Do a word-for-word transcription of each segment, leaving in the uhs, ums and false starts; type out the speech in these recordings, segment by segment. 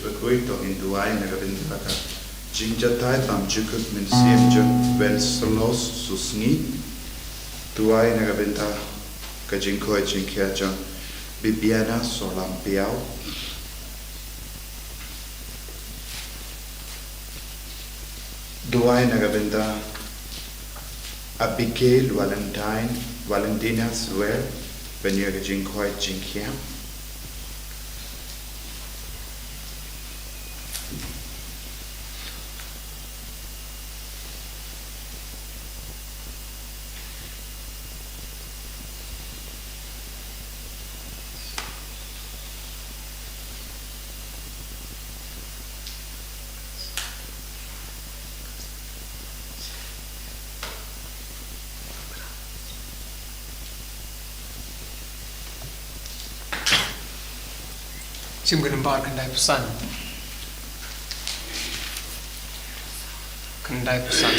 Bakhuid, to ngin duwai na ka bynta ka jingjatai bymjukut mynsiem jong Wenceslaus Susngi. Duwai na ka bynta ka jingkoit jingkhiah jong Bibiana Solampiaw. Duwai na ka bynta Abigail Valentine, Valentina Suel, ban ïoh ka jingkoit jingkhiah. Jingmut Nambar khyndai phew san. Khyndai phew san.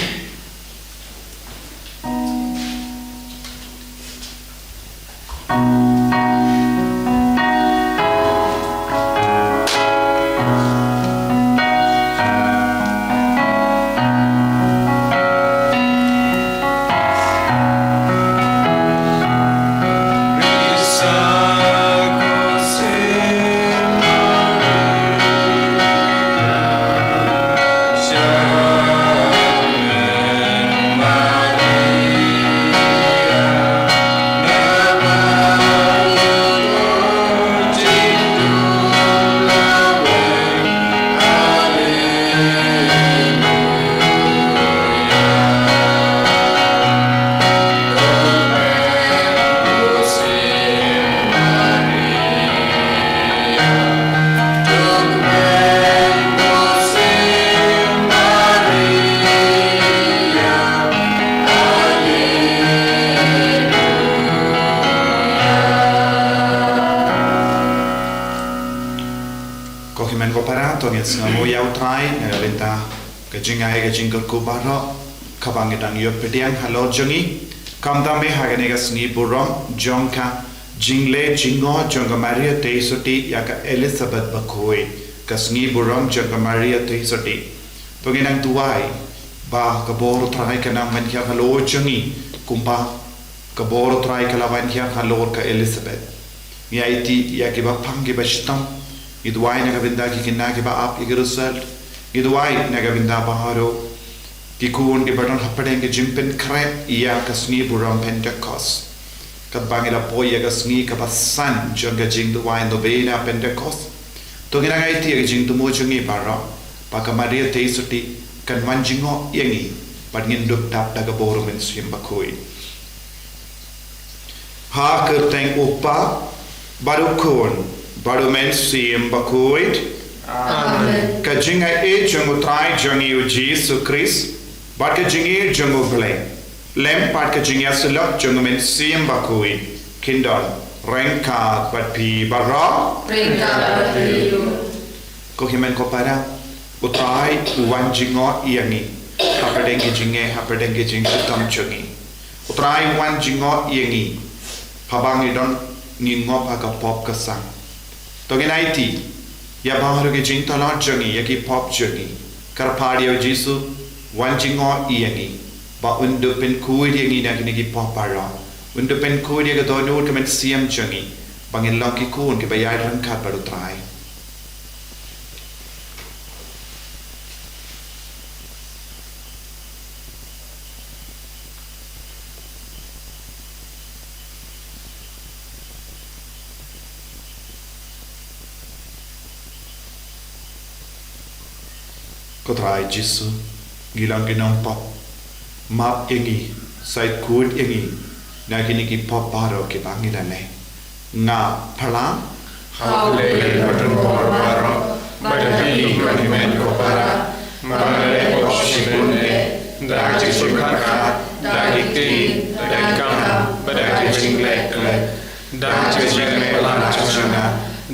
Ko hynmen ko para, to ngin sngewnguh ïa U Trai na ka bynta ka jingai ka jingkyrkhu baroh kaba ngi dang ïoh pdiang halor jong ngi. Khamtam eh ha kane ka sngi burom jong ka jingleh jingngop jong ka Maria Theisotti ïa ka Elizabeth bakhuid, ka sngi burom jong ka Maria Theisotti. To ngin nang duwai ba ka bor U Trai kan nang wan hiar halor jong ngi kumba ka bor U Trai ka la wan hiar halor ka Elizabeth. Ngi aiti ïa kiba pang kiba shitom. Ngi duwai na ka bynta ki khynnah kiba ap ïa ki result. Ngi duwai na ka bynta baroh ki khun kiba don hapdeng ka jingpynkhreh ïa ka sngi burom Pentecost. Katba ngi la poi ïa ka sngi kaba san jong ka jingduwai novena Pentecost, to ngin nang aiti ïa ka jingthmu jong ngi baroh ba ka Maria Theisotti kan wan jingngop ïa ngi bad ngin dup dap da ka bor U Mynsiem Bakhuid. Ha ka kyrteng U Kpa bad U Khun bad U Mynsiem Bakhuid. Amen. Ka jingaiei jong U Trai jong ngi U Jisu Khrist bad ka jingïeit jong U Blei, lem bad ka jingïasyllok jong U Mynsiem Bakhuid, kin don ryngkat bad phi baroh. Ryngkat bad phi ruh. Ko hynmen ko para, U Trai u wan jingngop ïa ngi hapdeng ki jingeh, hapdeng ki jingshitom jong ngi. U Trai u wan jingngop ïa ngi haba ngi don, ngi ngop ha ka pop ka sang. To ngin aiti ïa baroh ki jingtlot jong ngi, ïa ki pop jong ngi. Kyrpad ïa U Jisu, wan jingngop ïa ngi ba un dup pynkhuid ïa ngi na kine ki pop baroh. Un dup pynkhuid ïa ka dohnud ka mynsiem jong ngi ba ngin long ki khun kiba ïaid ryngkat bad U Trai. Ko Trai Jisu, ngi long ki nongpop. Map ïa ngi, shait khuid ïa ngi na kine ki pop baroh kiba ngi la leh. Nga phla ha U Blei Badonbor baroh bad ha phi ko hynmen ko para, ba nga la leh pop shibun eh, da ka jingpyrkhat, da ka ktien, da ka kam bad da ka jingleh khlem, da ka jingleh ba la jong nga,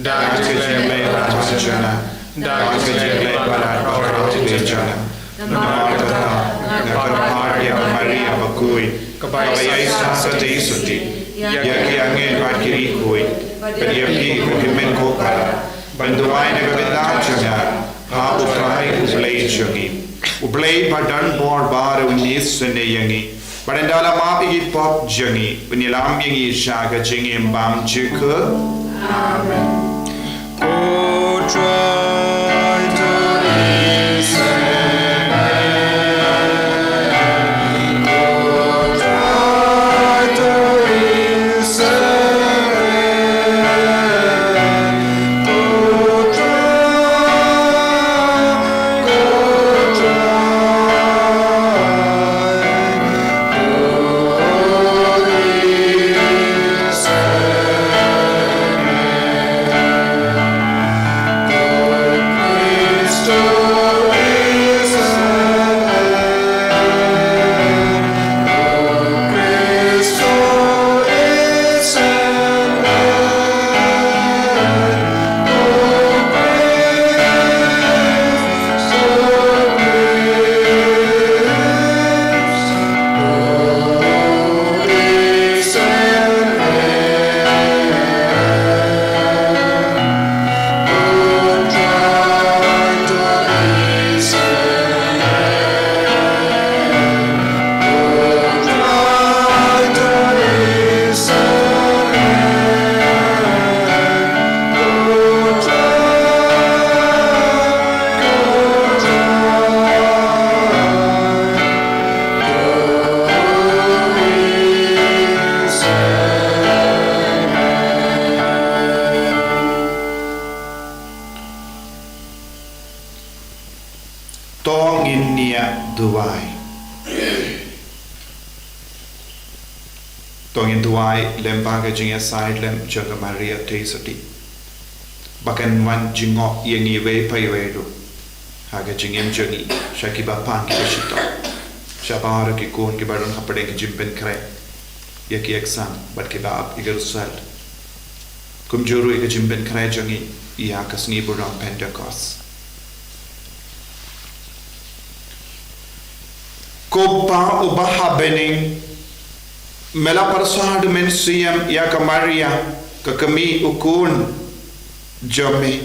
da ka jingleh ba la jong nga, da ka jingleh ba la jong nga. Namar kata nga kyrpad ïa ka Maria bakhuid, kaba ïaishah sa da i sotti, ïa ki angel bad ki riewkhuid, bad ïa phi ko hynmen ko para, Ban duwai na ka bynta jong nga ha U Trai U Blei jong ngi. U Blei ba don bor baroh un isynei ïa ngi. Bad ynda la map ïa ki pop jong ngi, un ïalam ïa ngi sha ka jingim bymjukut. Amen. To ngin ïa duwai. To ngin duwai lyngba ka jingïasaid lem jong ka Maria Theisotti, ba kan wan jngoh ïa ngi iwei pa iwei ruh ha ka jingim jong ngi, sha kiba pang kiba shitom, sha baroh ki khun kiba don hapdeng ki jingpynkhreh ïa ki exam bad kiba ap ïa ki result. Kumjuh ruh ïa ka jingpynkhreh jong ngi ïa ka sngi burom Pentekost. Ko Pa uba ha bneng, me la pyrshah da u Mynsiem ïa ka Maria, ka kmie u khun jong me,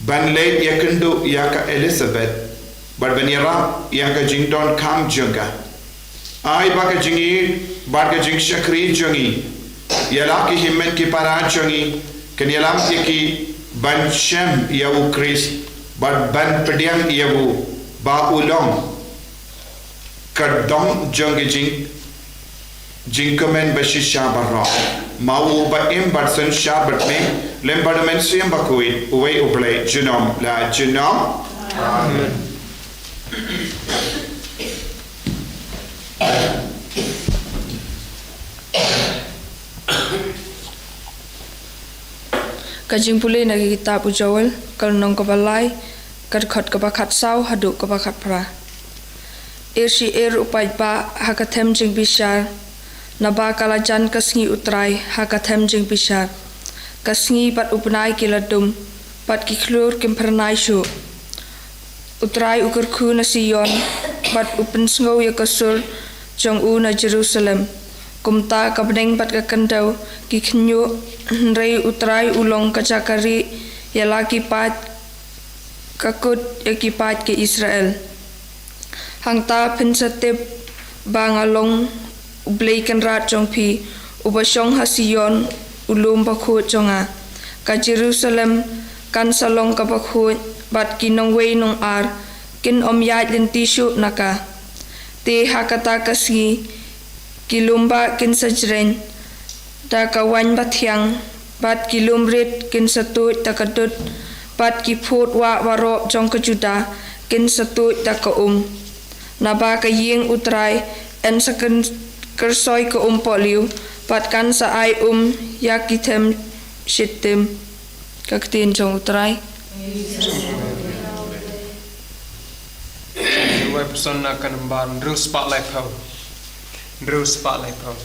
ban leit ïakynduh ïa ka Elizabeth, bad ban ïarap ïa ka jingdonkam jong ka. Ai ba ka jingïeit bad ka jingshakri jong ngi ïa la ki hynmen ki para jong ngi kan ïalam ïa ki ban shem ïa u Khrist bad ban pdiang ïa u ba u long ka dong jong ka jing, jingkmen ba shisha baroh. Ma u ba im bad synshar bad me lem bad u Mynsiem Bakhuid, uwei U Blei, junom la junom. Amen. Ka jingpule na ka kitab u Joel, ka lynnong kaba lai, ka dkhot kaba khatsaw haduh kaba khatphra. Ïeit shi ïeit u paidbah ha ka them jingbishar, naba ka la jan ka sngi U Trai ha ka them jingbishar. Ka sngi bad u bnai ki la dum, bad ki khlur kim phyrnai shuh. U Trai u kyrkhu na Sion, bad u pynsngew ïa ka sur jong u na Jerusalem. Kumta ka bneng bad ka khyndew ki khynñiuh, hynrei U Trai u long ka jaka rieh ïa la ki paid, ka kut ïa ki paid ka Israel. Hangta phin sa tip ba nga long U Blei Kynrad jong phi, uba shong ha Sion, u lum bakhuid jong nga. Ka Jerusalem kan sa long kaba khuid, bad ki nongwei nongar kin ym ïaid lynti shuh na ka. Te ha kata ka sngi ki lum bah kin sa jreng da ka waiñ bathiang, bad ki lum rit kin sa tuid da ka dud, bad ki phut wah baroh jong ka Judah kin sa tuid da ka um. Naba ka ïing U Trai yn sa kyn-, kyrsoi ka um pohliew, bad kan sa ai um ïa ki them shittim. Ka ktien jong U Trai. Wai person na ka nambar hynriew spah laiphew. Hynriew spah laiphew.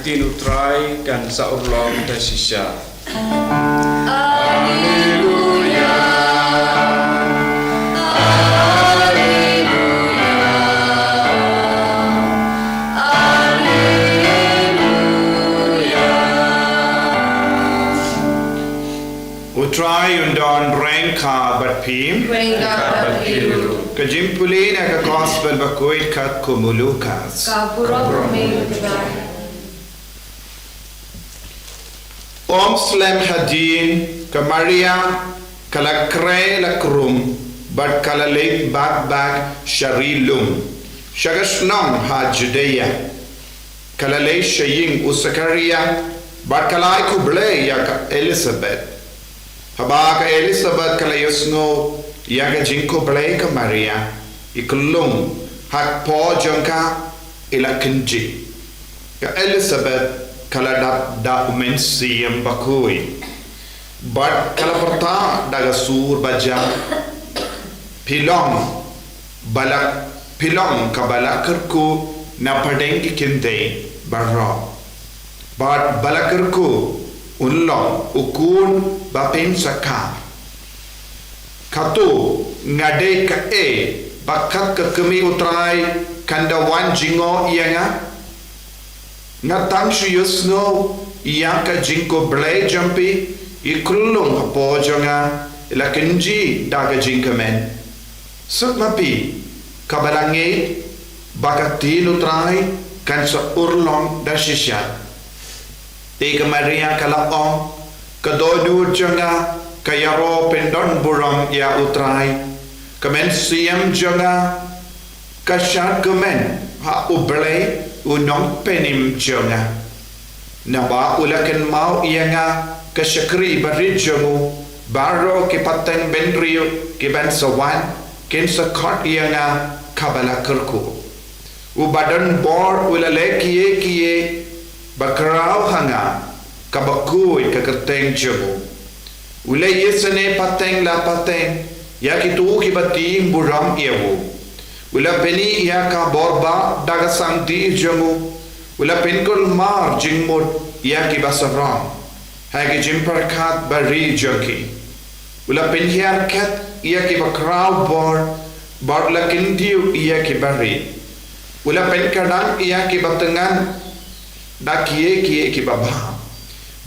Ktien U Trai kan sa urlong da shisha. U Trai un don ryngkat bad phi. Ryngkat bad phi ruh. Ka jingpule na ka Gospel bakhuid katkum u Lukas. Ka burom ïa me, U Trai. Ym slem hadien, ka Maria ka la khreh la khrum bad ka la leit bak bak sha ri lum, sha ka shnong ha Judea. Ka la leit sha ïing u Sakaria bad ka la ai khublei ïa ka Elisabet. Haba ka Elisabet ka la ïohsngew ïa ka jingkhublei ka Maria, i kyllung ha ka por jong ka i la kynjih. Ka Elisabet ka la dap da u Mynsiem Bakhuid bad ka la pyrta da ka sur ba jam, phi long ba la, phi long kaba la kyrkhu na pdeng ki khyndai baroh. Bad ba la kyrkhu un long u khun ba pynshah. Katto nga dei kaei ba kat ka kmie U Trai kan da wan jngoh ïa nga? Nga tang shu ïohsngew ïa ka jingkhublei jong phi, i kyllung ha por jong nga i la kynjih da ka jingkmen. Suk ma phi kaba la ngeit ba ka ktien U Trai kan sa urlong da shisha. Te ka Maria ka la ong, ka dohnud jong nga ka ïaroh pyndonburom ïa U Trai. Ka mynsiem jong nga ka shad kmen ha U Blei U Nongpynim jong nga. Naba u la kynmaw ïa nga ka shakri barit jong u, baroh ki pateng bynriew ki ban sa wan kin sa khot ïa nga kaba la kyrkhu. U ba don bor u la leh kiei kiei ba khraw ha nga, kaba khuid ka kyrteng jong u. U la ïasnoh pateng la pateng ïa kito kiba tieng burom ïa u. U la pyni ïa ka bor ba da ka sangti jong u. U la pynkulmar jingmut ïa kiba sarong ha ki jingpyrkhat ba ri jong ki. U la pynhiar khet ïa kiba khraw bor bad u la kyntiew ïa kiba rit. U la pynkhlaiñ ïa kiba thngan da kiei kiei kiba bha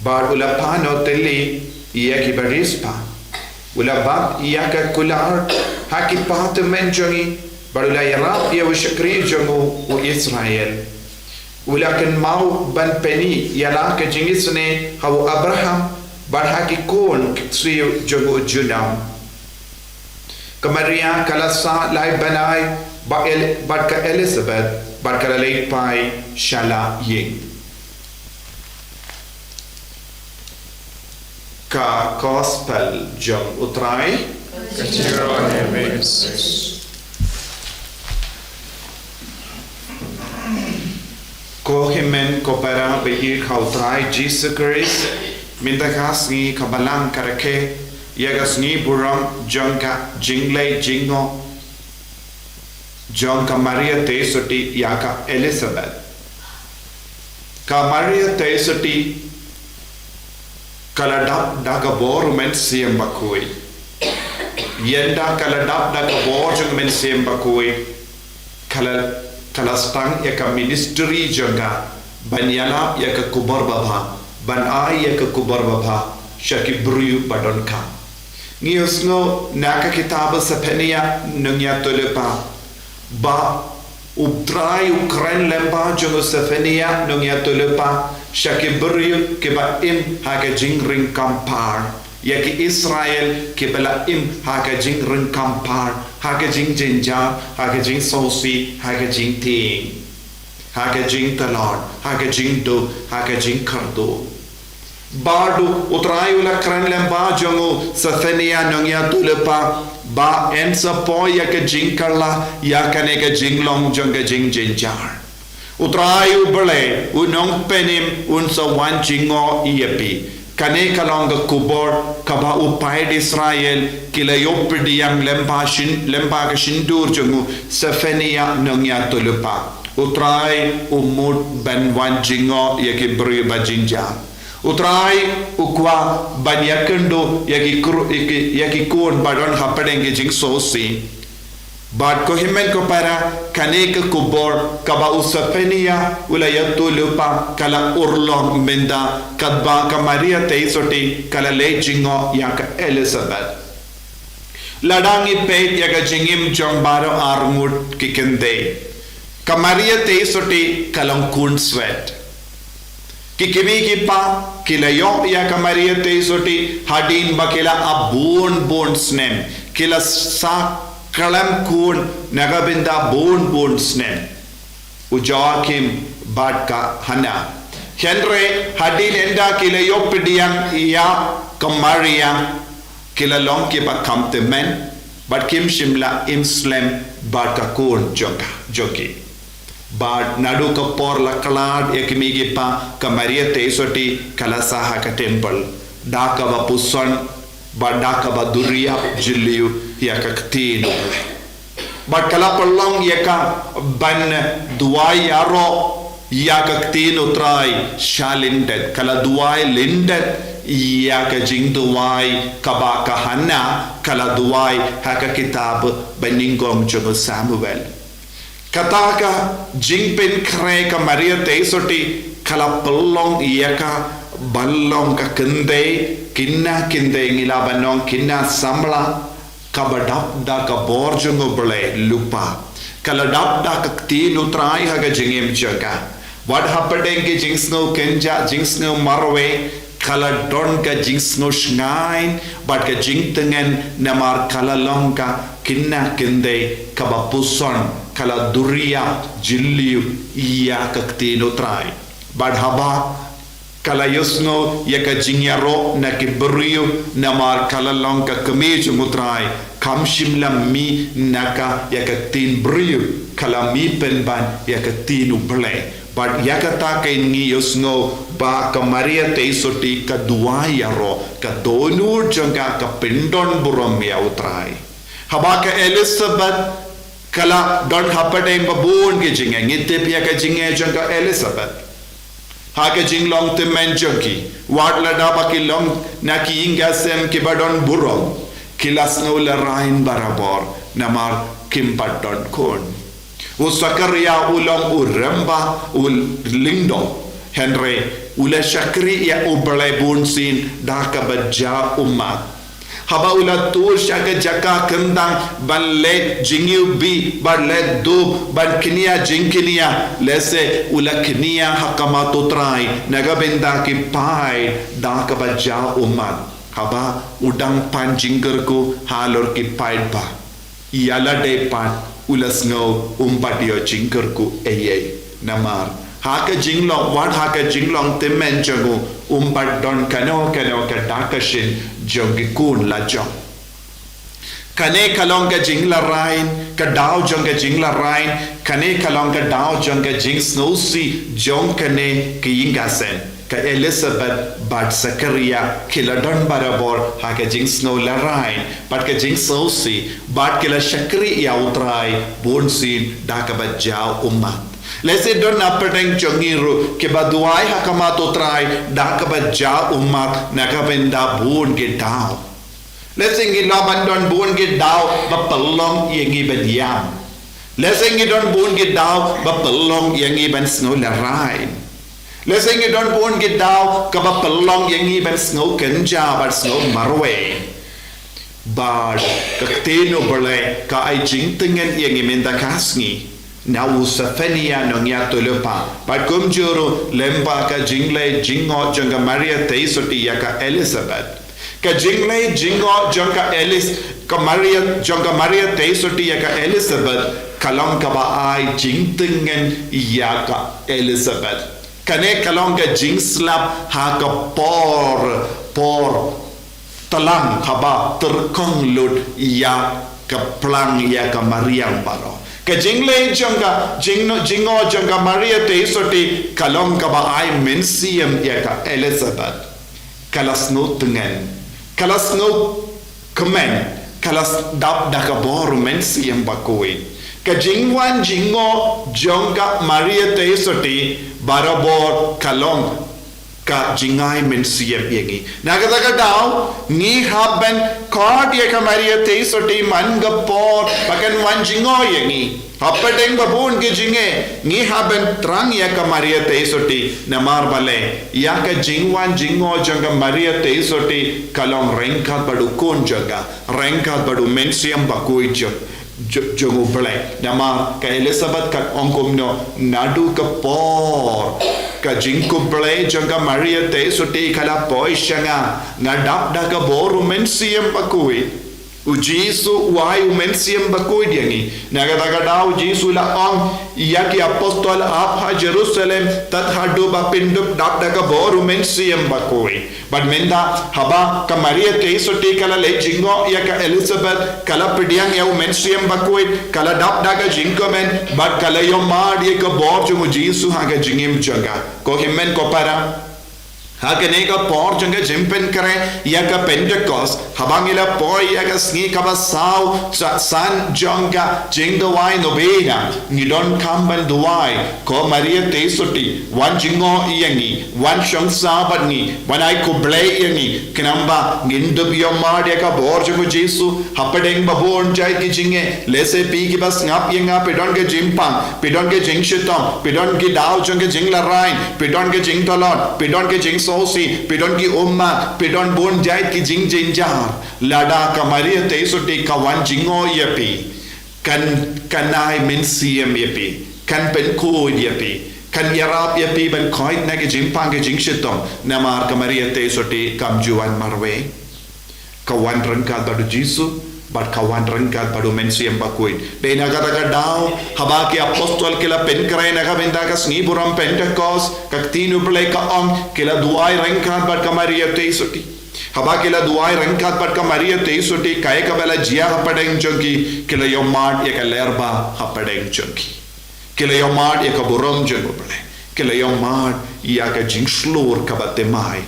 bad u la pynnoh thylli ïa kiba riewspah. U la bat ïa ka kular ha ki kpa tymmen jong ngi bad u la ïarap ïa u shakri jong u, u Israel. U la kynmaw ban pyni ïa la ka jingisynei ha u Abraham bad ha ki khun ki ksiew jong u junom. Ka Maria ka la sah lai bnai bad El-, bad ka Elisabet bad ka la leit phai sha la ïing. Ka Gospel jong U Trai. Ka jingkyrkhu ïa me, Khrist. Ko hynmen ko para ba ïeit ha U Trai Jisu Khrist, mynta ka sngi ka Balang ka rakhe ïa ka sngi burom jong ka jingleit jingïoh jong ka Maria Theisotti ïa ka Elisabet. Ka Maria Theisotti ka la dap da ka bor u Mynsiem Bakhuid. Ynda ka la dap da ka bor jong u Mynsiem Bakhuid, ka la, ka la sdang ïa ka ministry jong ka ban ïalap ïa ka khubor babha, ban ai ïa ka khubor babha sha ki briew ba donkam. Ngi ïohsngew na ka kitab u Sephania nongïathuhlypa ba U Trai u kren lyngba jong u Sephania nongïathuhlypa sha ki briew kiba im ha ka jingryngkam par, ïa ki Israel kiba la im ha ka jingryngkam par, ha ka jingjynjar, ha ka jingsngewsih, ha ka jingtieng, ha ka jingtlot, ha ka jingduk, ha ka jingkyrduh. Bad U Trai u la kren lyngba jong u Sephania nongïathuhlypa ba yn sa poi ïa ka jingkylla ïa kane ka jinglong jong ka jingjynjar. U Trai U Blei U Nongpynim un sa wan jngoh ïa phi. Kane ka long ka khubor kaba u paid Israel ki la ïoh pdiang lyngba syn-, lyngba ka shyntur jong u Sephania nongïathuhlypa. U Trai u mut ban wan jngoh ïa ki briew ba jynjar. U Trai u kwah ban ïakynduh ïa ki kru-, ïa ki, ïa ki khun ba don hapdeng ki jingsngewsih. Bad ko hynmen ko para, kane ka khubor kaba u Sefania u la ïathuhlypa ka la urlong mynta katba ka Maria Theisotti ka la leit jngoh ïa ka Elizabeth. Lada ngi peit ïa ka jingim jong baroh arngut ki kynthei, ka Maria Theisotti ka long khun swet. Ki kmie ki kpa ki la ïoh ïa ka Maria Theisotti hadien ba ki la ap bun bun snem, ki la sah khlem khun na ka bynta bun bun snem, u Joachim bad ka Hana. Hynrei hadien ynda ki la ïoh pdiang ïa ka Maria, ki la long kiba kham tymmen, bad kim shym la im slem bad ka khun jong ka, jong ki. Bad naduh ka por la khlad ïa ki kmie ki kpa, ka Maria Theisotti ka la sah ha ka temple da kaba puson bad da kaba duriap jylliew ïa ka ktien U Blei. Bad ka la pynlong ïa ka ban duwai ïaroh ïa ka ktien U Trai sha lyndet, ka la duwai lyndet ïa ka jingduwai kaba ka Hana ka la duwai ha ka kitab banyngkong jong u Samuel. Kata ka jingpynkhreh ka Maria Theisotti ka la pynlong ïa ka ban long ka kynthei, kynna kynthei, ngi lah ban ong kynna samla, kaba dap da ka bor jong U Blei lypa. Ka la dap da ka ktien U Trai ha ka jingim jong ka. Wat hapdeng ki jingsngew kynjah, jingsngew marwei, ka la don ka jingsngew shngaiñ bad ka jingtngen namar ka la long ka kynna kynthei kaba puson, ka la duriap jylliew ïa ka ktien U Trai. Bad haba ka la ïohsngew ïa ka jingïaroh na ki briew namar ka la long ka kmie jong U Trai, kam shym la mih na ka ïa ka ktien briew, ka la mih pynban ïa ka ktien U Blei. Bad ïa kata ka ngi ïohsngew ba ka Maria Theisotti ka duwai ïaroh, ka dohnud jong ka ka pyndon burom ïa U Trai. Haba ka Elizabeth ka la don hapdeng ba bun ki jingeh, ngi tip ïa ka jingeh jong ka Elizabeth. Ha ka jinglong tymmen jong ki, wat lada ba ki long na ki ïing ki sem kiba don burom, ki la sngew lehrain barabor namar kim pat don khun. U Sakaria u long u rangbah, u lyngdoh, hynrei u la shakri ïa U Blei bunsien da kaba jia ummat. Haba u la tur sha ka jaka kyntang ban leit jingïewbih, ban leit dup, ban kñia jingkñia, lehse u la kñia ha khmat U Trai na ka bynta ki paid da kaba jia ummat. Haba u dang pan jingkyrkhu halor ki paidbah, ïa lade pat u la sngew um pat ïoh jingkyrkhu ei ei. Namar ha ka jinglong, wat ha ka jinglong tymmen jong u, um pat don kano kano ka dak ka shin jong ki khun lajong. Kane ka long ka jinglehrain, ka daw jong ka jinglehrain, kane ka long ka daw jong ka jingsngewsih jong kane ka ïing ka sem. Ka Elizabeth bad Sakaria ki la don barabor ha ka jingsngew lehrain bad ka jingsngewsih, bad ki la shakri ïa U Trai bunsien da kaba jia ummat. Lehse don hapdeng jong ngi ruh kiba duwai ha khmat U Trai da kaba jia ummat na ka bynta bun ki daw. Lehse ngi lah ban don bun ki daw ba pynlong ïa ngi ban ïam. Lehse ngi don bun ki daw ba pynlong ïa ngi ban sngew lehrain. Lehse ngi don bun ki daw kaba pynlong ïa ngi ban sngew kynjah, ban sngew marwei. Bad ka ktien U Blei ka ai jingtngen ïa ngi mynta ka sngi na u Sefania nongïathuhlypa. Bad kumjuh ruh lyngba ka jingleit jngoh jong ka Maria Theisotti ïa ka Elizabeth. Ka jingleit jngoh jong ka Elis-, ka Maria, jong ka Maria Theisotti ïa ka Elizabeth, ka long kaba ai jingtngen ïa ka Elizabeth. Kane ka long ka jingslap ha ka por, por tlang haba tyrkhong lut ïa ka plang ïa ka mariang baroh. Ka jingleit jong ka, jingno-, jngoh jong ka Maria Theisotti ka long kaba ai mynsiem ïa ka Elizabeth. Ka la sngewtngen, ka la sngewkmen, ka la s-, dap da ka bor u Mynsiem Bakhuid. Ka jingwan jingïoh jong ka Maria Theisotti barabor ka long ka jingai mynsiem ïa ngi. Na kata ka daw, ngi hap ban khot ïa ka Maria Theisotti man ka por ba kan wan jingïoh ïa ngi. Hapdeng ba bun ki jingeh, ngi hap ban thrang ïa ka Maria Theisotti, namar balei, ïa ka jingwan jingïoh jong ka Maria Theisotti ka long ryngkat bad u khun jong ka, ryngkat bad u Mynsiem Bakhuid jong, jong, jong U Blei. Namar ka Elizabeth ka ong kumno, naduh ka por ka jingkhublei jong ka Maria Theisotti ka la poi sha nga, nga dap da ka bor u Mynsiem Bakhuid. U Jisu u ai u Mynsiem Bakhuid ïa ngi. Na kata ka daw u Jisu u la ong ïa ki apostol, ap ha Jerusalem tad haduh ba phin dup dap da ka bor u Mynsiem Bakhuid. Bad mynta haba ka Maria Theisotti ka la leit jingïoh ïa ka Elizabeth, ka la pdiang ïa u Mynsiem Bakhuid, ka la dap da ka jingkmen, bad ka la ïohmad ïa ka bor jong u Jisu ha ka jingim jong ka. Ko hynmen ko para, ha kane ka por jong ka jingpynkhreh ïa ka Pentecost, haba ngi la poi ïa ka sngi kaba saw, sa-, san jong ka jingduwai novena, ngi donkam ban duwai, ko Maria Theisotti, wan jingïoh ïa ngi, wan shong sah bad ngi, wan ai khublei ïa ngi, khnang ba ngin dup ïohmad ïa ka bor jong u Jisu, hapdeng ba bun jait ki jingeh, lehse phi kiba sngap ïa nga phi don ka jingpang, phi don ka jingshitom, phi don ki daw jong ka jinglarai, phi don ka jingtlot, phi don ka jingsngewsih, phi don ki ummat, phi don bun jait ki jingjynjar. Lada ka Maria Theisotti ka wan jingïoh ïa phi, kan, kan ai mynsiem ïa phi, kan pynkhuid ïa phi, kan ïarap ïa phi ban khoit na ki jingpang ki jingshitom, namar ka Maria Theisotti kam ju wan marwei. Ka wan ryngkat bad u Jisu, bad ka wan ryngkat bad u Mynsiem Bakhuid. Dei na kata ka daw, haba ki apostol ki la pynkhreh na ka bynta ka sngi burom Pentecost, ka ktien U Blei ka ong, ki la duwai ryngkat bad ka Maria Theisotti. Haba ki la duwai ryngkat bad ka Maria Theisotti, kaei kaba la jia hapdeng jong ki, ki la ïohmad ïa ka lyer ba hapdeng jong ki. Ki la ïohmad ïa ka burom jong U Blei. Ki la ïohmad ïa ka jingshlur kaba thymmai.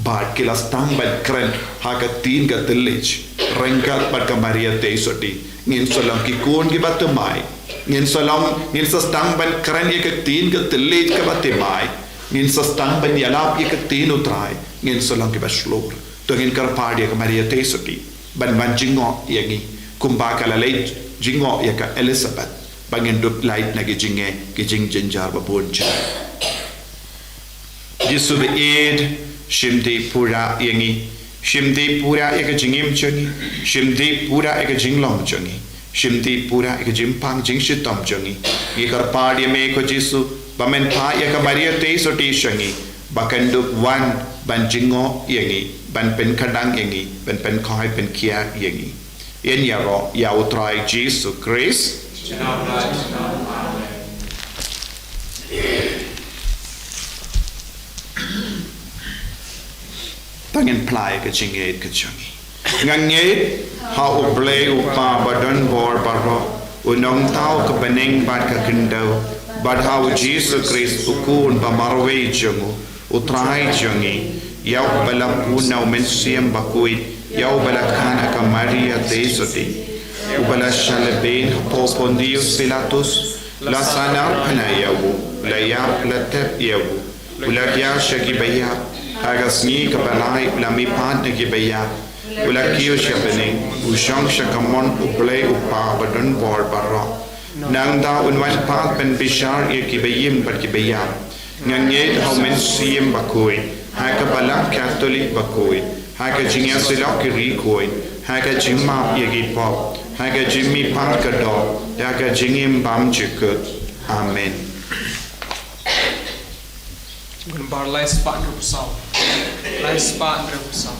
Bad ki la sdang ban kren ha ka ktien ka thylliej ryngkat bad ka Maria Theisotti. Ngin sa long ki khun kiba thymmai. Ngin sa long, ngin sa sdang ban kren ïa ka ktien ka thylliej kaba thymmai. Ngin sa sdang ban ïalap ïa ka ktien U Trai. Ngin sa long kiba shlur. To ngin kyrpad ïa ka Maria Theisotti ban wan jingïoh ïa ngi, kumba ka la leit jingïoh ïa ka Elizabeth, ba ngin dup lait na ki jingeh, ki jingjynjar ba bun jait. Jisu ba ïeit, shim dih pura ïa ngi, shim dih pura ïa ka jingim jong ngi, shim dih pura ïa ka jinglong jong ngi, shim dih pura ïa ka jingpang jingshitom jong ngi. Ngi kyrpad ïa me ko Jisu, ba men phah ïa ka Maria Theisotti sha ngi, ba kan dup wan ban jingïoh ïa ngi, ban pynkhatdang ïa ngi, ban pynkhiah pynkhiah ïa ngi. Yn ïaroh ïa U Trai Jisu Khrist. To ngin phla ïa ka jingngeit ka jong ngi. Nga ngeit ha U Blei U Kpa badonbor baroh, U Nongthaw ka bneng bad ka khyndew, bad ha U Jisu Khrist U Khun ba marwei jong U, U Trai jong ngi, ïa uba la pun na U Mynsiem Bakhuid, ïa uba la kha na ka Maria Theisotti, uba la shah lehbeiñ hapoh Pontius Pilatus, la sahnarphna ïa u, la ïap, la tep ïa u, u la kyiad sha kiba ïap, ha ka sngi kaba lai u la mihpat na kiba ïap, u la kiew sha bneng, u shong sha kamon U Blei U Kpa badonbor baroh. Nangta un wan pat ban bishar ïa kiba im bad kiba ïap. Nga ngeit ha U Mynsiem Bakhuid, ha ka Balang Katholik bakhuid, ha ka jingïasyllok ki riewkhuid, ha ka jingmap ïa ki pop, ha ka jingmihpat ka doh, ha ka jingim bymjukut. Amen. Ngun bar lai spah hynriewphew saw. Lai spah hynriewphew saw.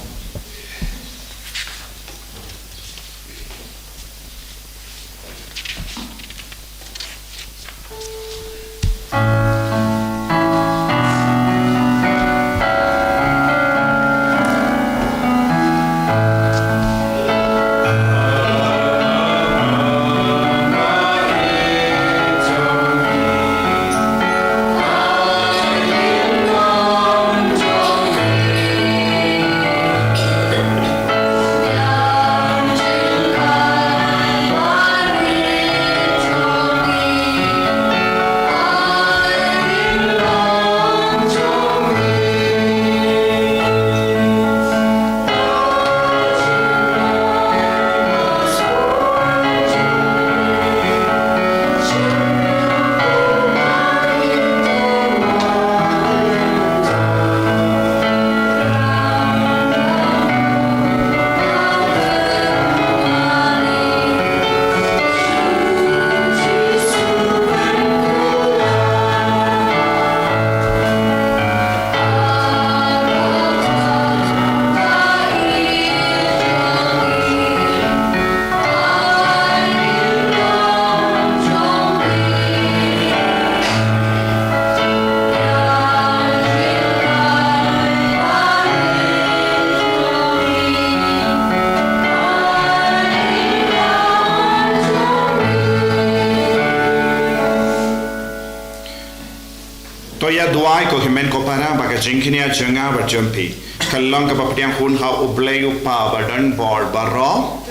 Duwai ko hynmen ko para ba ka jingkñia jong nga bad jong phi ka long kaba pdiang hun ha U Blei U Kpa badonbor baroh.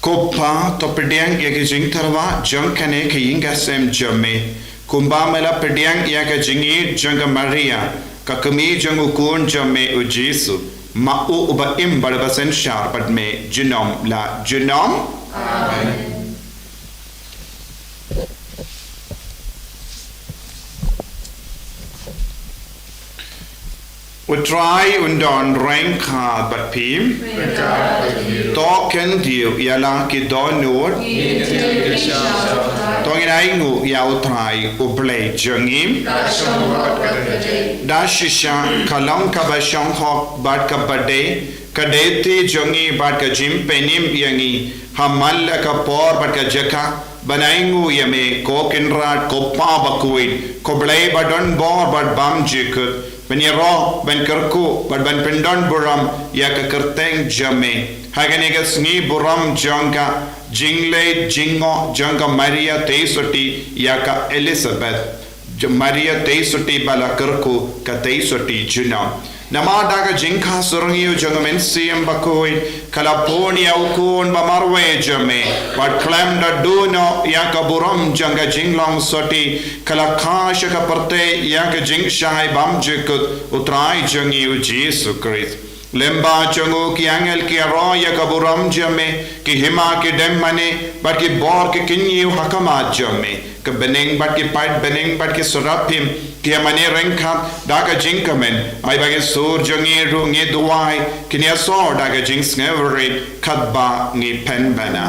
Ko Kpa, to pdiang ïa ki jingtyrwa jong kane ka ïing ka sem jong me, kumba me la pdiang ïa ka jingïeit jong ka Maria, ka kmie jong u khun jong me u Jisu. Ma u uba im bad uba synshar bad me junom la junom. Amen. U Trai un don ryngkat bad phi. To kyntiew ïa la ki dohnud. To ngin ainguh ïa U Trai U Blei jong ngi. Da shisha ka long kaba shongkun bad kaba dei, ka dei ti jong ngi bad ka jingpynim ïa ngi ha man la ka por bad ka jaka, ban ainguh ïa me ko Kynrad, ko Pa bakhuid, ko Blei badonbor bad bymjukut, ban ïaroh, ban kyrkhu bad ban pyndonburom ïa ka kyrteng jong me. Ha kane ka sngi burom jong ka jingleit jingngooh jong ka Maria tei sotti ïa ka Elizabeth, Maria tei sotti ba la kyrkhu ka tei sotti junom. Namar da ka jingkha surngiew jong U Mynsiem Bakhuid, ka la pun ïa u khun ba marwei jong me, bad khlem da duh noh ïa ka burom jong ka jinglong sotti, ka la kha sha ka pyrthei ïa ka jingshai bymjukut U Trai jong ngi U Jisu Khrist. Lyngba jong u ki angel ki ïaroh ïa ka burom jong me, ki hima ki dem mane bad ki bor ki kyñiew ha khmat jong me. Ki bneng bad ki paid bneng bad ki seraphim ki ïa mane ryngkat da ka jingkmen. Ai ba ki sur jong ngi ruh ngi duwai, kin ïasor da ka jingsngewrit katba ngi pynbna.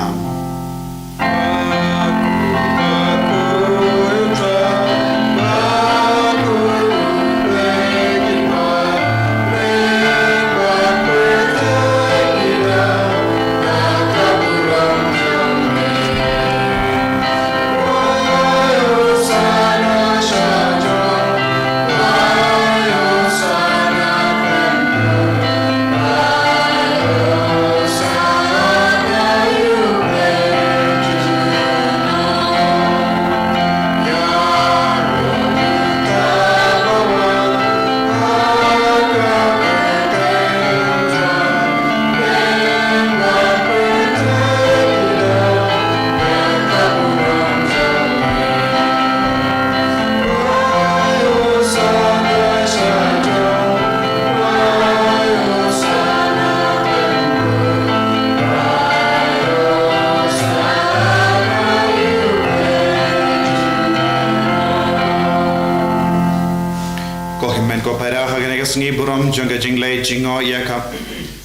Ko hynmen ko para, ha kane ka sngi burom jong ka jingleit jingngooh ïa ka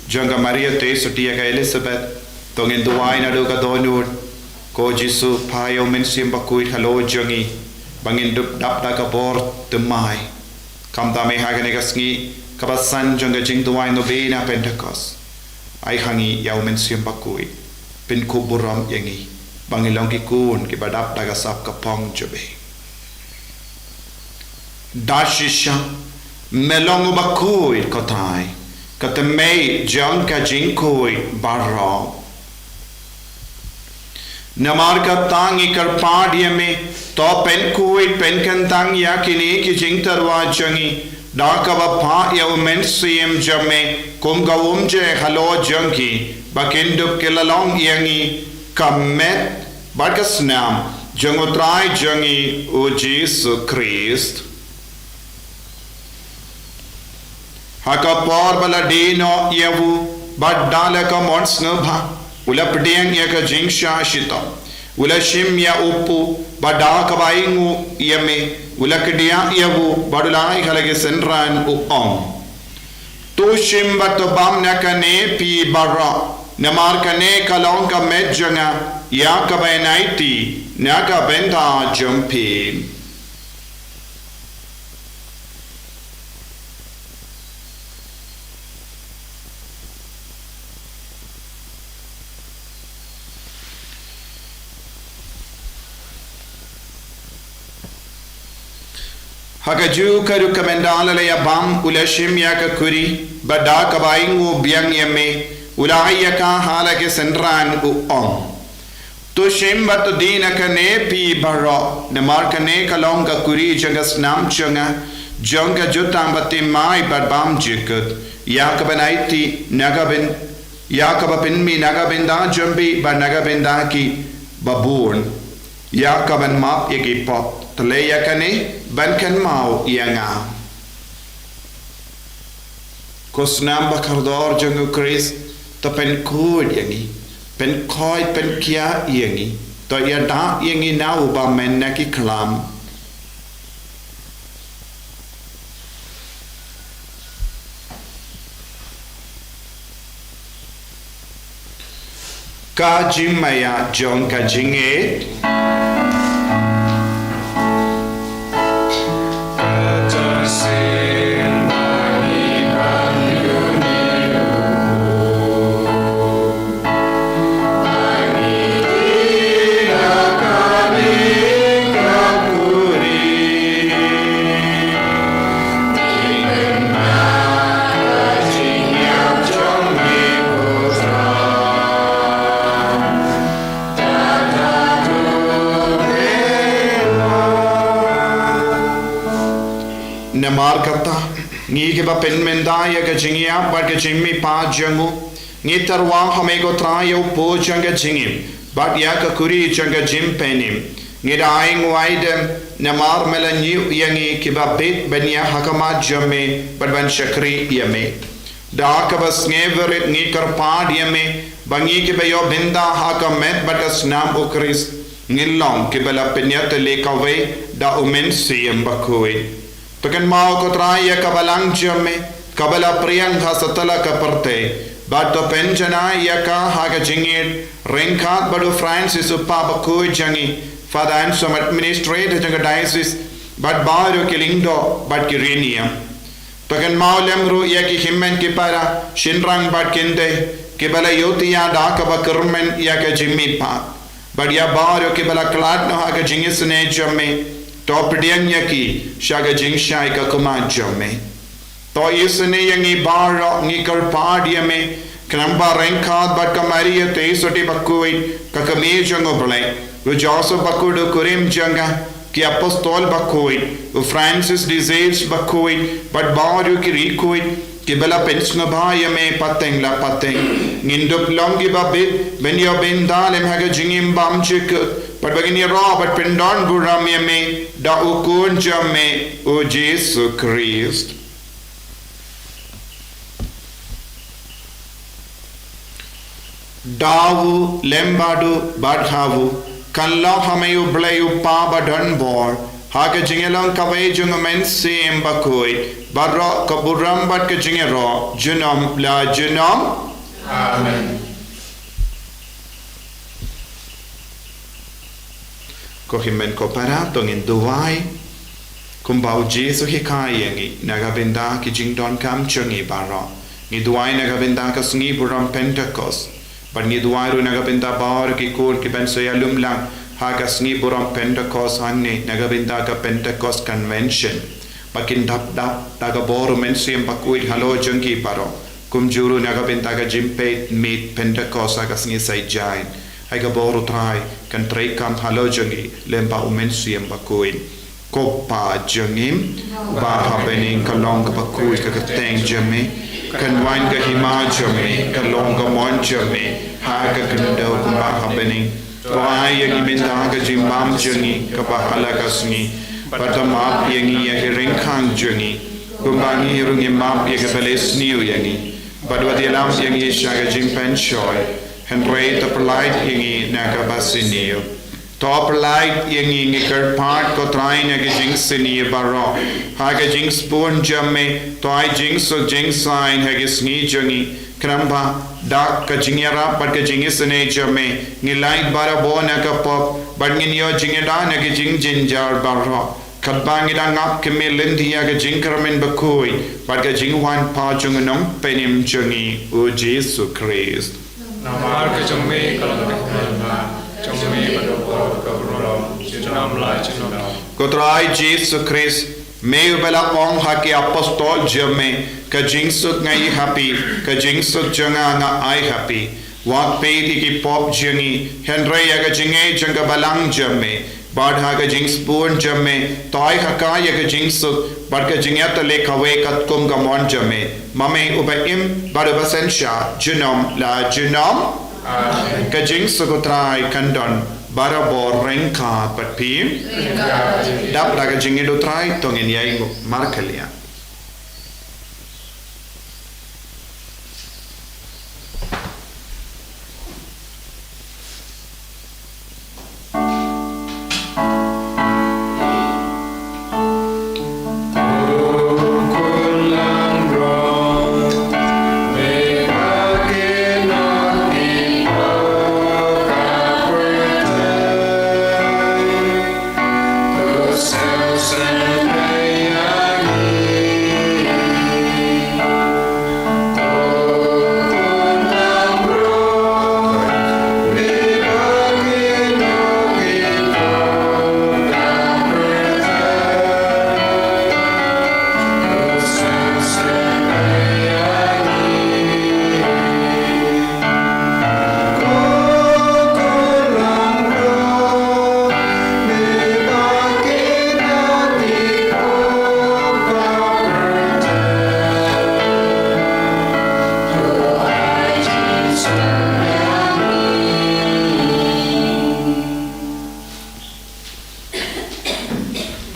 jong ka Maria tei sotti ïa ka Elizabeth, to ngin duwai naduh ka dohnud. Ko Jisu, phah ïa U Mynsiem Bakhuid halor jong ngi, ba ngin dup dap da ka bor thymmai. Khamtam eh ha kane ka sngi kaba san jong ka jingduwai novena Pentekost, ai ha ngi ïa U Mynsiem Bakhuid, pynkhup burom ïa ngi ba ngin long ki khun kiba dap da ka sap ka phong jong me. Da shisha me long u bakhuid, ko Trai, ka thymmei jong ka jingkhuid baroh. Namar kata ngi kyrpad ïa me, to pynkhuid pynkyntang ïa kine ki jingtyrwa jong ngi da kaba phah ïa U Mynsiem jong me kum ka umjer halor jong ki, ba kin dup ki la long ïa ngi ka met bad ka snam jong U Trai jong ngi U Jisu Khrist. Ha ka por ba la die noh ïa u, bad da la ka mon sngewbha, u la pdiang ïa ka jingshah shitom, u la shim ïa u kpu, bad da kaba ainguh ïa me, u la kdiah ïa u, bad u la ai ha la ki synran, u ong: To shim bad to bam na kane phi baroh, namar kane ka long ka met jong nga, ïa kaba yn aiti na ka bynta jong phi. Ha kajuh ka rukom ynda la ïa bam, u la shim ïa ka kuri, Bad da kaba ainguh biang ïa me, u la ai ïa ka ha la ki synran, u ong: To shim bad to die na kane phi baroh, namar kane ka long ka kuri jong ka snam jong nga, jong ka jutang bathymmai bad bymjukut, ïa kaban aiti na ka byn, ïa kaba pynmih na ka bynta jong phi bad na ka bynta kiba bun, ïa kaban map ïa ki pop. To leh ïa kane ban kynmaw ïa nga. Ko snam ba kordor jong u Khrist, to pynkhuid ïa ngi, pynkhuid pynkhiah ïa ngi, to ïada ïa ngi na uba mynta ki khlam. Ka jingmaïa jong ka jingïeit. Namar kata, ngi kiba pynmynta ïa ka jingïap bad ka jingmihpat jong u, ngi tyrwa ha me ko Trai ïa u pud jong ka jingim bad ïa ka kuri jong ka jingpynim. Ngi da ainguh aidem, namar me la ñiew ïa ngi kiba bit ban ïa ha khmat jong me bad ban shakri ïa me. Da kaba sngewrit ngi kyrpad ïa me, ba ngi kiba ïoh bynta ha ka met bad ka snam u Khrist, ngin long kiba la pynïatylli kawei da u Mynsiem Bakhuid. To kynmaw ko Trai ïa ka balang jong me, kaba la pdiang ha satlak ka pyrthei, bad to pynjanai ïa ka ha ka jingïeit ryngkat bad u Francis u Pap bakhuid jong ngi, Father Anselm administrator jong ka diocese, bad baroh ki lyngdoh bad ki riewniam. To kynmaw lem ruh ïa ki hynmen ki para, shynrang bad kynthei, kiba la ïohthiah da kaba kyrmen ïa ka jingmihpat, bad ïa baroh kiba la khlad noh ha ka jingisynei jong me. To pdiang ïa ki sha ka jingshai ka khmat jong me. To isynei ïa ngi baroh, ngi kyrpad ïa me, khnang ba ryngkat bad ka Maria te soti bakhuid, ka kmie jong u Blei, u Joseph bakhuid u kurim jong ka, ki apostol bakhuid, u Francis de Sales bakhuid, bad baroh ki riewkhuid kiba la pynsngewbha ïa me pateng la pateng, ngin dup long kiba bit ban ïoh bynta lem ha ka jingim bymjukut, bad ba ngin ïaroh bad pyndonburom ïa me da u Khun jong me, u Jisu Khrist. Da u lem bad u bad ha u, kan long ha me U Blei U Kpa badonbor, ha ka jingïalong kawei jong u Mynsiem Bakhuid, baroh ka burom bad ka jingïaroh junom la junom. Amen. Ko hynmen ko para, to ngin duwai. Kumba u Jisu u hikai ïa ngi, na ka bynta ki jingdonkam jong ngi baroh, ngi duwai na ka bynta ka sngi burom Pentekost. Bad ngi duwai ruh na ka bynta baroh ki khun kiban sa ïalum lang ha ka sngi burom Pentekost hangne, na ka bynta ka Pentecost Convention, ba kin dap dap da ka bor u Mynsiem Bakhuid halor jong ki baroh. Kumjuh ruh na ka bynta ka jingpeit miet Pentekost ha ka sngi Saitjaiñ. Ai ka bor u Trai kan treikam halor jong ngi lem bad u Mynsiem Bakhuid. Ko Kpa jong ngi, uba ha bneng, ka long kaba khuid ka kyrteng jong me. Kan wan ka hima jong me, kan long ka mon jong me ha ka khyndew kumba ha bneng. To ai ïa ngi mynta ka jingbam jong ngi kaba ha la ka sngi. Bad to map ïa ngi ïa ki ryngkang jong ngi, kumba ngi ruh ngi map ïa kiba leh sniew ïa ngi. Bad wat ïalam ïa ngi sha ka jingpynshoi, hynrei to pyllait ïa ngi na kaba sniew. To pyllait ïa ngi, ngi kyrpad ko Trai, na ka jingsniew baroh. Ha ka jingsbun jong me, to ai jingsuk jingsaiñ ha ki sngi jong ngi. Khnang ba da ka jingïarap bad ka jingisynei jong me, ngin lait barabor na ka pop, bad ngin ïoh jingïada na ki jingjynjar baroh. Katba ngi dang ap khmih lynti ïa ka jingkyrmen bakhuid bad ka jingwan pat jong u Nongpynim jong ngi, u Jisu Khrist. Namar ka jong me ka long ka hima, jong me ka dei ka burom, junom la junom. Ko Trai Jisu Khrist, Me uba la ong ha ki apostol jong me, ka jingsuk nga ai ha phi, ka jingsuk jong nga nga ai ha phi. Wat peit ïa ki pop jong ngi, hynrei ïa ka jingngeit jong ka balang jong me. Bad ha ka jingsbun jong me, to ai ha ka ïa ka jingsuk, bad ka jingïatylli kawei katkum ka mon jong me. Ma me uba im, bad uba synshar, junom la junom. Ka jingsuk u Trai kan don barabor ryngkat bad phi. Dap da ka jingïeit u Trai, to ngin ïai nguh markylliang.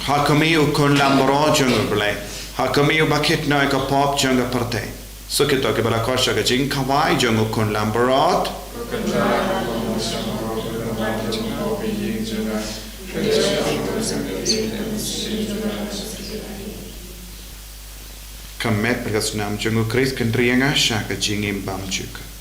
Ha khmih u khun lambaroh jong u Blei, ha khmih u bakit noh ïa ka pop jong ka pyrthei. Suk ïa kito kiba la koit sha ka jingkhawai jong u khun lambaroh. Ka met bad ka snam jong u Khrist kan trei ïa nga sha ka jingim bymjukut.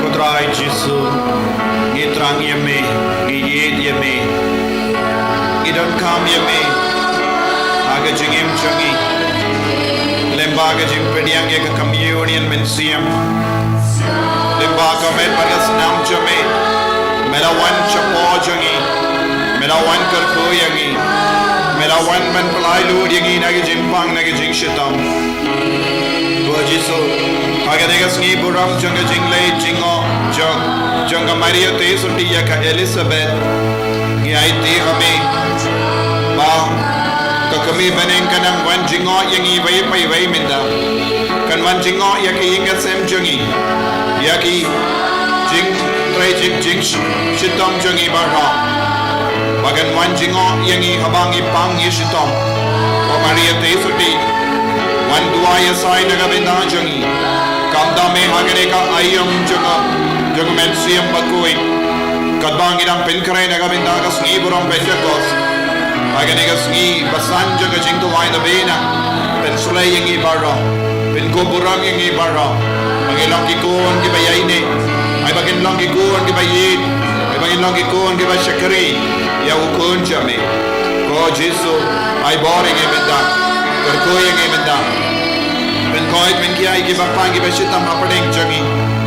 Ko Trai Jisu, ngi thrang ïa me, ngi ïeit ïa me, ngi donkam ïa me ha ka jingim jong ngi. Lyngba ka jingpdiang ïa ka communion mynsiem, lyngba ka met bad ka snam jong me, me la wan shapoh jong ngi, me la wan kyrkhu ïa ngi, me la Wan ban pynlait lut ïa ngi na ka jingpang, na ka jingshitom. Ko Jisu, ha kane ka sngi burom jong ka jingleit jingngeit jong, jong ka Maria Theisotti ïa ka Elizabeth, ngi aiti ha me ba ka kmie bneng kan nang wan jingngeit ïa ngi iwei pa iwei mynta. Kan wan jingngeit ïa ki ïing ki sem jong ngi, ïa ki jingtrei jing, jingshitom jong ngi baroh. Ba kan wan jingngeit ïa ngi haba ngi pang ngi shitom. Ko Maria Theisotti, wan duwai ïasai na ka bynta jong ngi. Kumta me ha kane ka aïom jong, jong ka Mynsiem Bakhuid, katba ngi dang pynkhreh na ka bynta ka sngi burom Pentekost. Ha kane ka sngi basan jong ka jingduwai na bynta, pynshlei ïa ngi baroh, pynkup burom ïa ngi baroh. Ba ngin long ki khun kiba ïaineh, ai ba ngin long ki khun kiba ïeit, ai ba ngin long ki khun kiba shakri ïa u Khun jong me. Ko Jisu, ai bor ïa ngi mynta, kyrkhu ïa ngi mynta. Pynkhuid, pynkhia ïa kiba pang kiba shitom hapdeng jong ngi.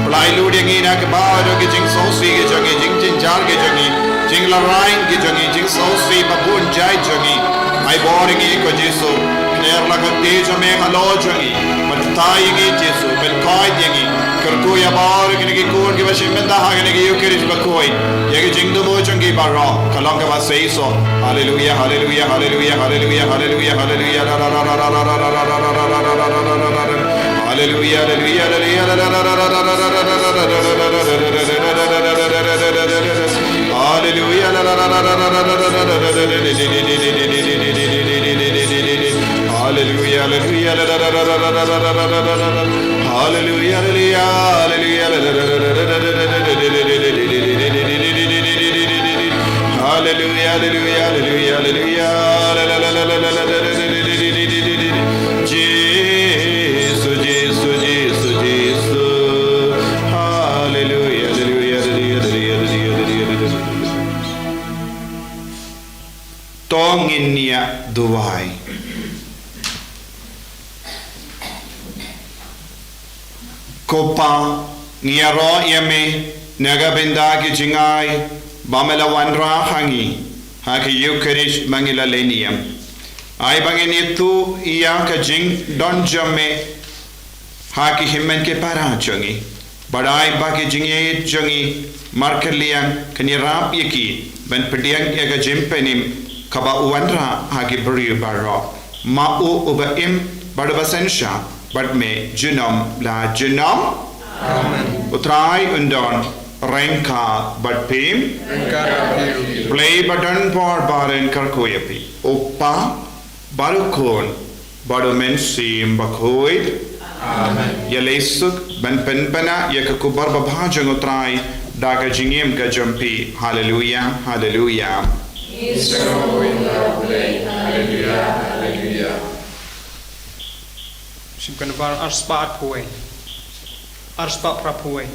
Pynlait lut ïa ngi na kaba dei ki jingsngewsih ki jong ngi, jingjynjar ki jong ngi, jinglarai ki jong ngi, jingsngewsih ba bun jait jong ngi. Ai bor ïa ngi ko Jisu. Kner la ka kti jong me halor jong ngi. Batai ïa ngi Jisu, pynkhuid ïa ngi. Kyrkhu ïa baroh kine ki khun kiba shim bynta ha kane ka Ïukharist Bakhuid. Ïa ki jingthmu jong ki baroh ka long kaba seisoh. Haleluia, haleluia, haleluia, haleluia, haleluia, haleluia. Haleluia, haleluia, haleluia, haleluia. Haleluia, haleluia, haleluia. Haleluia, haleluia, haleluia. Haleluia, haleluia, haleluia, haleluia. Jisu, Jisu, Jisu, Jisu. Haleluia, haleluia, haleluia, haleluia. To ngin ïa duwai. Ko Pa, ngi ïaroh ïa me na ka bynta ki jingai ba me la wanrah ha ngi ha ka Ïukharist ba ngi la leh niam. Ai ba ngin ïathuh ïa ka jingdon jong me ha ki hynmen ki para jong ngi. Bad ai ba ki jingïeit jong ngi markylliang kan ïarap ïa ki ban pdiang ïa ka jingpynim kaba u wanrah ha ki briew baroh. Ma u uba im bad uba synshar bad me junom la junom. Amen. U Trai un don ryngkat bad phi. Ryngkat bad phi. Blei ba don bor baroh un kyrkhu ïa phi. U Pa, bad u Khun, bad u Mynsiem Bakhuid. Amen. Ïaleh suk ban pynbna ïa ka khubor babha jong u Trai da ka jingim ka jong phi. Haleluia, haleluia. Haleluia, haleluia. Shim Kynphar arspah arphew wei. Arspah phra phew wei.